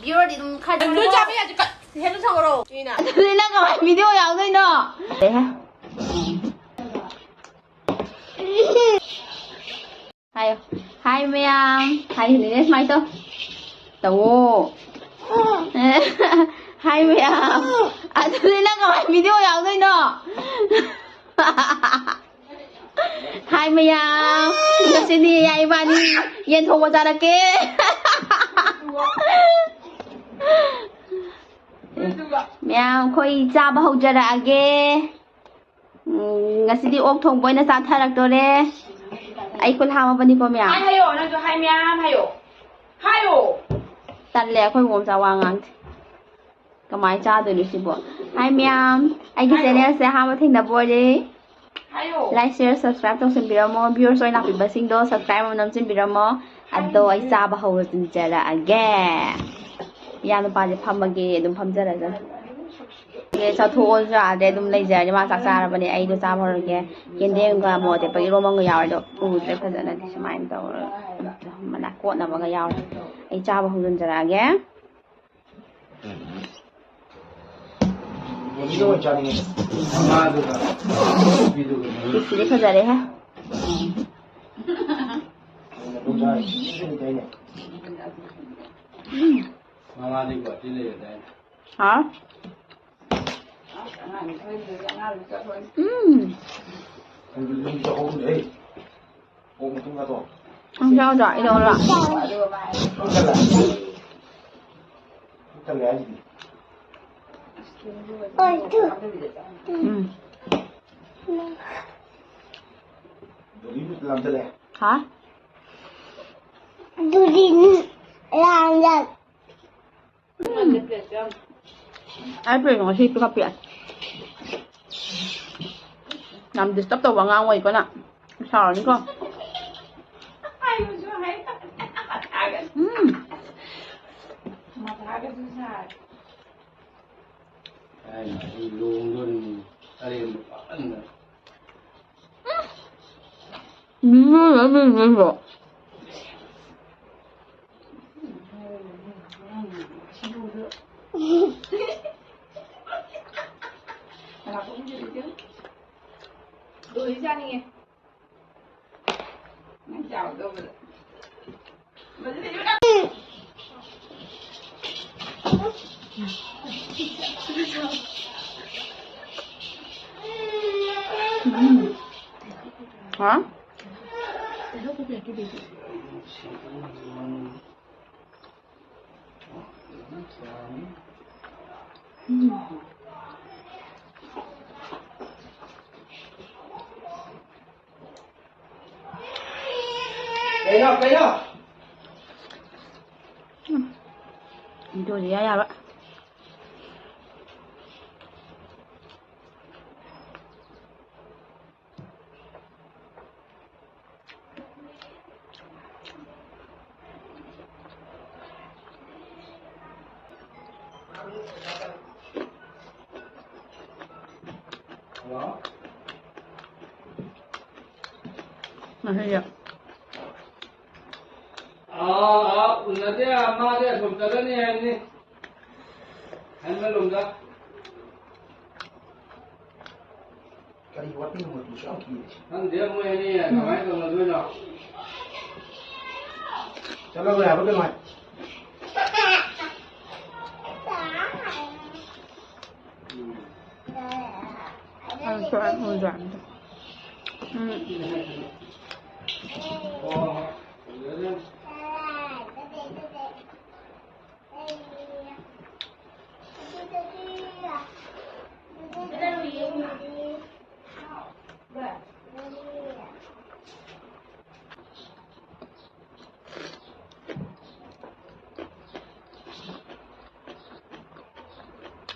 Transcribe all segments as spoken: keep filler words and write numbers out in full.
ꯚꯤꯌꯨꯔꯗꯤ ꯑꯗꯨꯝ ꯈꯔ ꯂꯣꯏ ꯆꯥꯕ ꯌꯥꯗꯦ꯫ ꯀ-, ꯍꯦꯟꯅ ꯁꯧꯔꯣ꯫ ꯆꯨꯏꯅ꯫ ꯑꯗꯨꯗꯤ ꯅꯪ ꯀꯃꯥꯏ ꯚꯤꯗꯤꯑꯣ ꯌꯥꯎꯗꯣꯏꯅꯣ? ꯍꯥꯏꯌꯣ꯫ ꯍꯥꯏ ꯃꯌꯥꯝ꯫ ꯍꯥꯏ ꯍꯦꯂꯦꯅꯦ ꯁꯨꯃꯥꯏꯅ ꯇꯧ꯫ ꯇꯧꯋꯣ꯫ ꯍꯥꯏ ꯃꯌꯥꯝ꯫ ꯑꯗꯨꯗꯤ ꯅꯪ ꯀꯃꯥꯏ ꯚꯤꯗꯤꯑꯣ ꯌꯥꯎꯗꯣꯏꯅꯣ? ꯍꯥꯏ ꯃꯌꯥꯝ, ꯉꯁꯤꯗꯤ ꯌꯥꯏ ꯏꯕꯥꯅꯤ ꯌꯦꯟ ꯊꯣꯡꯕ ꯆꯥꯔꯛꯀꯦ꯫ ꯃꯌꯥꯝ, ꯑꯩꯈꯣꯏ ꯆꯥꯕ ꯍꯧꯖꯔꯛꯑꯒꯦ꯫ ꯎꯝ, ꯉꯁꯤꯗꯤ ꯑꯣꯛ ꯊꯣꯡꯕ ꯑꯣꯏꯅ ꯆꯥꯊꯔꯛꯇꯣꯔꯦ꯫ ꯑꯩ ꯈꯨꯠ ꯍꯥꯝꯃꯕꯅꯤꯀꯣ ꯃꯌꯥꯝ꯫ ꯍꯥꯏ ꯍꯥꯏꯌꯣ, ꯅꯪꯁꯨ ꯍꯥꯏ ꯃꯌꯥꯝ ꯍꯥꯏꯌꯣ꯫ ꯍꯥꯏꯌꯣ꯫ ꯇꯜꯂꯦ, ꯑꯩꯈꯣꯏ ꯃꯣꯝꯆꯥ ꯋꯥ ꯉꯥꯡꯗꯦ꯫ ꯀꯃꯥꯏꯅ ꯆꯥꯗꯣꯏꯅꯣ ꯁꯤꯕꯣ? ꯍꯥꯏ ꯃꯌꯥꯝ, ꯑꯩꯒꯤ ꯍꯥꯏꯌꯣ꯫ ꯆꯦꯅꯦꯜꯁꯦ ꯑꯍꯥꯟꯕ ꯊꯦꯡꯅꯕ ꯑꯣꯏꯔꯦ꯫ ꯍꯥꯏꯌꯣ꯫ Like, share, subscribe ꯇꯧꯁꯤꯟꯕꯤꯔꯝꯃꯣ꯫ Viewers ꯑꯣꯏꯅ ꯂꯥꯛꯄꯤꯕꯁꯤꯡꯗꯣ subscribe ꯑꯃ ꯅꯝꯁꯤꯟꯕꯤꯔꯝꯃꯣ꯫ ꯑꯗꯣ ꯑꯩ ꯆꯥꯕ ꯍꯧꯔꯖꯔꯛꯑꯒꯦ꯫ ꯏꯌꯥ ꯅꯨꯄꯥꯁꯦ ꯐꯝꯃꯒꯦ, ꯑꯗꯨꯝ ꯐꯝꯖꯔꯁꯅꯨ꯫ ꯑꯦ, ꯆꯠꯊꯣꯛꯑꯣꯁꯨ ꯌꯥꯗ꯭ꯔꯦ, ꯑꯗꯨꯝ ꯂꯩꯖꯔꯅꯤ꯫ ꯃꯥ ꯆꯥꯛ ꯆꯥꯔꯕꯅꯦ, ꯑꯩꯗꯣ ꯆꯥꯕ ꯍꯧꯔꯒꯦ꯫ ꯌꯦꯟꯗꯦꯝꯒ ꯃꯣꯔꯣꯛ ꯑꯇꯦꯛꯄꯒ ꯏꯔꯣꯝꯕ ꯑꯃꯒ ꯌꯥꯎꯔꯦ, ꯑꯗꯣ ꯎꯗ꯭ꯔꯦ ꯐꯖꯅꯗꯤ꯫ ꯁꯨꯃꯥꯏꯅ ꯇꯧꯔꯒ ꯃꯅꯥ ꯀꯣꯠꯅꯕꯒ ꯌꯥꯎꯔꯦ꯫ ꯑꯩ ꯆꯥꯕ ꯍꯧꯖꯤꯟꯖꯔꯛꯑꯒꯦ꯫ ꯄꯤꯁꯁꯤꯗꯤ ꯐꯖꯔꯦꯍꯦ꯫ ꯎꯝ꯫ ꯃꯃꯥꯗꯤ ꯒꯨꯍꯥꯇꯤ ꯂꯩꯔꯗꯥꯏꯅꯦ? ꯍꯥꯎ꯫ ꯎꯝ꯫ ꯑꯩꯗꯤ ꯌꯨꯝ ꯆꯠꯍꯧꯗ꯭ꯔꯦ꯫ ꯑꯣꯛ ꯃꯇꯨꯝꯒꯗꯣ꯫ ꯅꯪ ꯆꯥꯗ꯭ꯔꯣ? ꯑꯩ ꯂꯧꯔ ꯂꯥꯛꯑꯣ꯫ ꯄꯨꯛ ꯊꯜꯂꯦ꯫ ꯄꯨꯛ ꯊꯜꯂꯦ ꯍꯥꯏꯁꯤꯗꯤ꯫ ꯎꯝ꯫ ꯗꯣꯂꯤꯕꯨ ꯂꯥꯝꯖꯜꯂꯦ꯫ ꯍꯥ? ꯑꯗꯨꯗꯤ ꯂꯥꯝꯖꯜ- ꯎꯝ꯫ ꯑꯩ ꯄ꯭ꯂꯦꯠ ꯉꯁꯤ ꯄꯤꯈꯠꯄꯤ ꯌꯥꯏ꯫ ꯌꯥꯝ disturb ꯇꯧꯕ ꯑꯉꯥꯡ ꯑꯣꯏꯀꯣ ꯅꯪ꯫ ꯁꯥꯎꯔꯅꯤꯀꯣ꯫ ꯎꯝ꯫ ꯊꯥꯏꯅ ꯑꯩ ꯂꯣꯡꯗꯣꯔꯤꯅꯤ ꯑꯔꯦꯝꯕ ꯄꯥꯃꯟꯗꯅ꯫ ꯃꯤꯑꯣꯏꯕ ꯃꯤꯑꯣꯏꯕ꯫ ꯍꯥ? ꯀꯩꯅꯣ, ꯀꯩꯅꯣ? ꯎꯝ꯫ ꯏꯟꯗꯣꯔꯤꯌꯥ ꯌꯥꯕ꯫ ꯉꯁꯤꯗꯤ꯫ ꯑꯥ, ꯑꯥ, ꯎꯅꯗꯦ, ꯃꯥꯗꯤ ꯑꯁꯣꯝ ꯆꯠꯂꯅꯤ ꯍꯥꯏꯕꯅꯤ꯫ ꯍꯟꯕ ꯂꯣꯝꯗ꯫ ꯀꯔꯤ ꯋꯥꯇꯤꯡ ꯃꯣꯇꯤꯁꯨ ꯌꯥꯝ ꯀꯤꯔꯦ꯫ ꯈꯪꯗꯦ ꯃꯣꯏ ꯑꯅꯤ ꯀꯃꯥꯏꯅ ꯇꯧꯅꯗꯣꯏꯅꯣ꯫ ꯆꯠꯂꯔꯣꯏ ꯍꯥꯏꯕ ꯀꯩꯅꯣ ꯍꯥꯏ꯫ ꯎꯝ꯫ ꯎꯝ꯫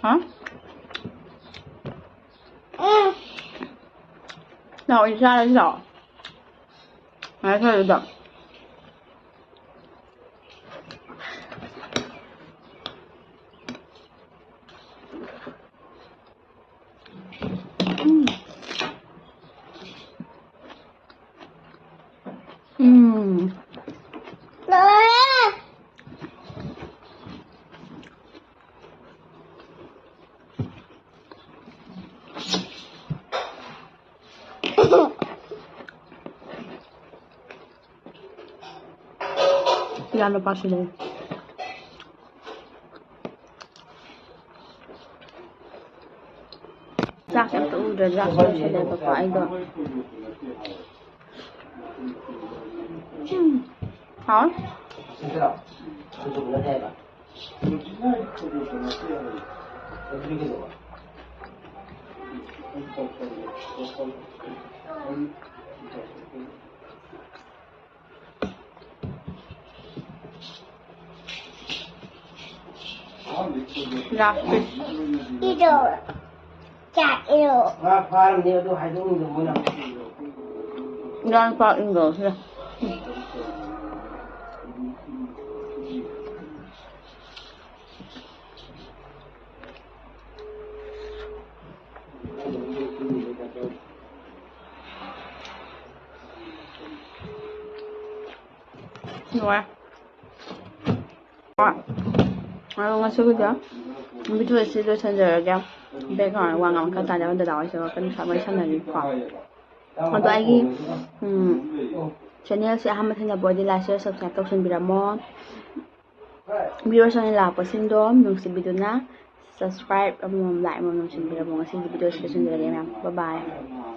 ꯍꯥ? ꯂꯥꯛꯑꯣ, ꯏꯆꯥ ꯂꯥꯛꯑꯣ꯫ ꯉꯥꯏꯈꯣ ꯑꯗꯨꯗ꯫ ꯎꯝ꯫ ꯎꯝ꯫ ꯌꯥꯝꯅ ꯄꯥꯁꯤꯜꯂꯦ꯫ ꯆꯥꯛꯁꯦ ꯑꯝꯇ ꯎꯗ꯭ꯔꯗꯤ ꯆꯥꯛꯁꯦ ꯂꯣꯏꯁꯤꯜꯂꯦꯕꯀꯣ ꯑꯩꯗꯣ꯫ ꯎꯝ, ꯍꯥꯎꯋꯦ꯫ Last piece. ꯏꯗꯣ꯫ ꯆꯥꯛ ꯏꯗꯣ꯫ ꯉꯥ ꯐꯥꯔꯝꯅꯦ ꯑꯗꯨ ꯍꯥꯏꯗꯣꯛꯅꯤꯡꯗꯕ ꯃꯣꯏꯅ꯫ ꯏꯅꯥꯎꯅꯨꯄꯥ ꯏꯪꯗꯧꯁꯤꯗ꯫ ꯅꯨꯡꯉꯥꯏ꯫ ꯍꯣꯏ꯫ ꯑꯗꯣ ꯉꯁꯤꯒꯤꯗꯤ video ꯁꯤ ꯂꯣꯏꯁꯤꯟꯖꯔꯒꯦ꯫ Background ꯋꯥ ꯉꯥꯡꯕ ꯈꯔ ꯇꯥꯗꯦ, ꯗꯗꯥ ꯍꯣꯏꯁꯦ ꯋꯥꯔꯤ ꯁꯥꯟꯅꯔꯤꯀꯣ꯫ ꯑꯗꯣ ꯑꯩꯒꯤ, ꯎꯝ, channel ꯁꯦ ꯑꯍꯥꯟꯕ ꯊꯦꯡꯅꯕ ꯑꯣꯏꯗꯤ like, share, subscribe ꯇꯧꯁꯟꯕꯤꯔꯝꯃꯣ꯫ Viewers ꯑꯣꯏꯅ ꯂꯥꯛꯄꯁꯤꯡꯗꯣ ꯅꯨꯡꯁꯤꯕꯤꯗꯨꯅ subscribe ꯑꯃꯃꯝ, like ꯑꯃꯃꯝ ꯅꯨꯡꯁꯤꯕꯤꯔꯝꯃꯣ꯫ ꯉꯁꯤꯒꯤ video ꯁꯤ ꯂꯣꯏꯁꯤꯟꯖꯔꯒꯦ ꯃꯌꯥꯝ꯫ Bye bye꯫